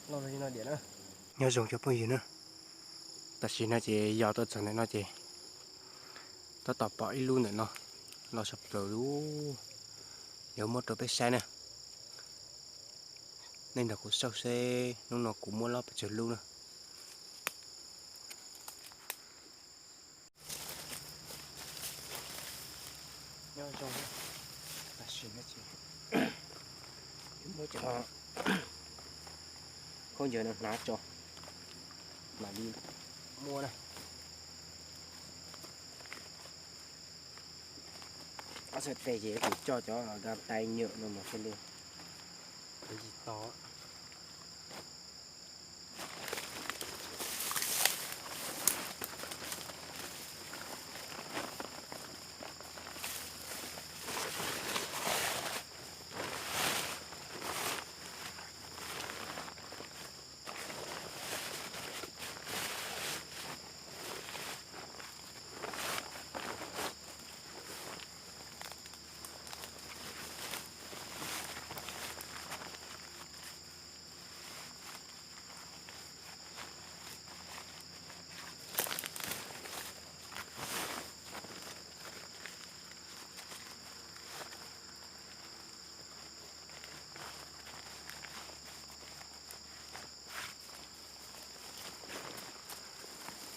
Nyob zoo cov phooj ywg na, tam sim no ces yog tuaj txog ntawm no ces tab tom pom ib lub ntawm no los sab plaws li, yuav muab rau peb saib na. Nej nrog kuv saib seb hnub no kuv muab lob pes tsawg lub na. Nyob zoo, tam sim no ces muab cov khaub ncaws no hnav tso mam li muab na. Ob txhais tes ces kuv coj cov găng tay nhựa no mas thiaj li tsis to.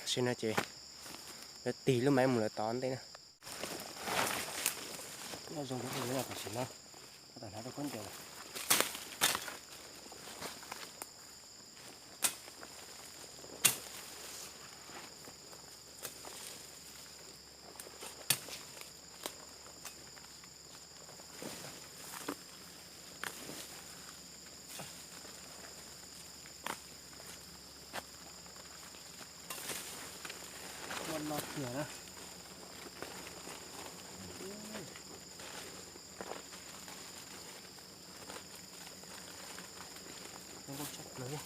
Tam sim no ces yuav tig lub maiv mus lawm tom ntej na. Nyob zoo tam sim no, tab tom hnav rau khaub ncaws. Muab no kiag na. Zoo nkauj tshaj plaws li.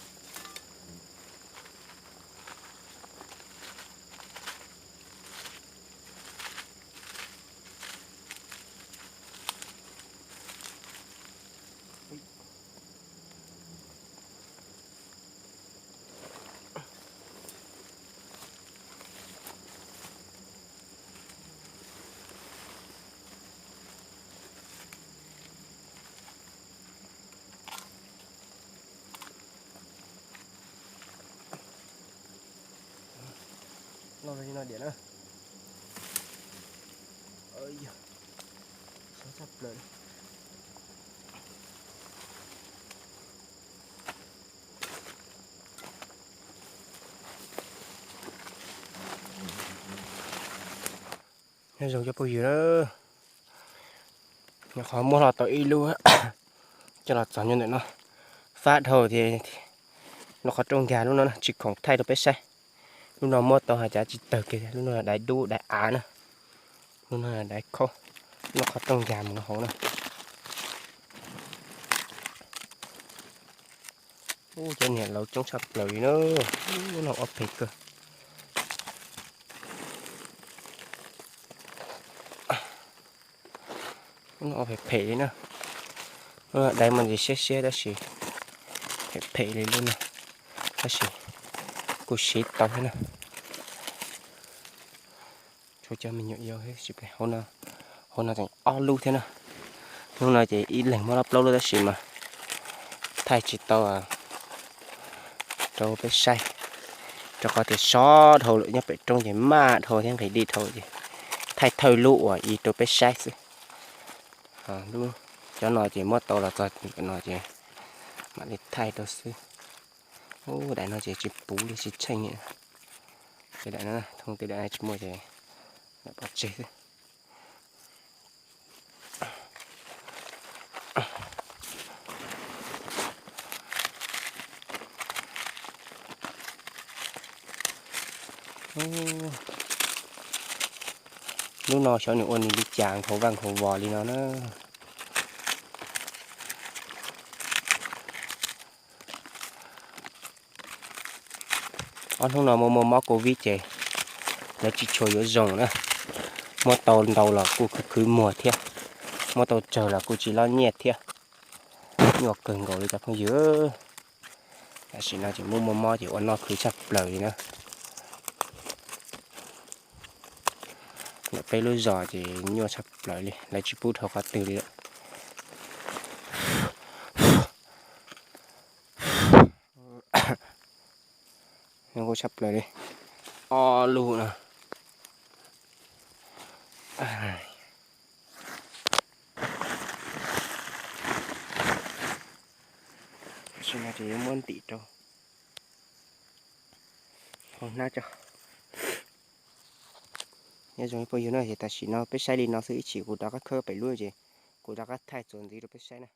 Noj li no diam na. Yog, xyov tshaj plaws li. Nyob zoo cov phooj ywg na, nyuam qhuav muab los tau ib lub coj los txog nyob ntawm no, fab dhau tias lub qhov rooj nkag lub no tsis khoom thaij rau peb saib. Lub no muab tau hais cas tsis tawg kiag, lub no daiv dub daiv av na, lub no daiv khaub, lub qhov rooj nkag mus hauv na. Ub, cov niam laus coob tshaj plaws li na, lub no ua phem kawg. Ua phem phem li na. Daiv mas ntxim siab siab tab sis phem phem li lub no, tab sis kuj siv tau thiab na. Tshuav cov me nyuam yaus, hauv no tseem ob lub thiab na. Hnub no ces ib leeg muab plaub lub tab sis mas thaij tsis tau rau peb saib, rau qhov tias sov dhau lawm, nyob pem roob ces maj dhau thiab nqhis dib dhau ces thaij thawj lub uas i rau peb saib xwb. Cov no ces muab tau los txog no ces mam li thaij rau xwb. Ub, daim no ces tsis puv li, tsis tsheej li. Tej daim no, thooj tej daim tsis muaj ces pov tseg xwb. Lub no xyov nws ua nws li cas nkhaus vaj nkhaus vos li no na. Ob hnub no muaj muaj mob covid ces lawv tsis tshua yuav zoo na. Muab tau ntau los kuj khwv khwv muag thiab, muab tau tsawg los kuj tsis loj nyiaj thiab. Nyuaj kawg nkaus li cov phooj ywg. Tam sim no ces muaj muaj mob ces ua noj khwv tshaj plaws li na. Ntawm peb lub zos ces nyuaj tshaj plaws li, lawv tsis pub dhau qhov twg li lawm. Nyuaj tshaj plaws li. Ob lub no. Tam sim no ces yuav muab ntim rau hauv hnab tso. Nyob zoo phooj ywg na, ces tam sim no peb saib li no xwb, ib chim kuv rov qab khawb pem lub ces kuv rov qab thaij txuas ntxiv rau peb saib na.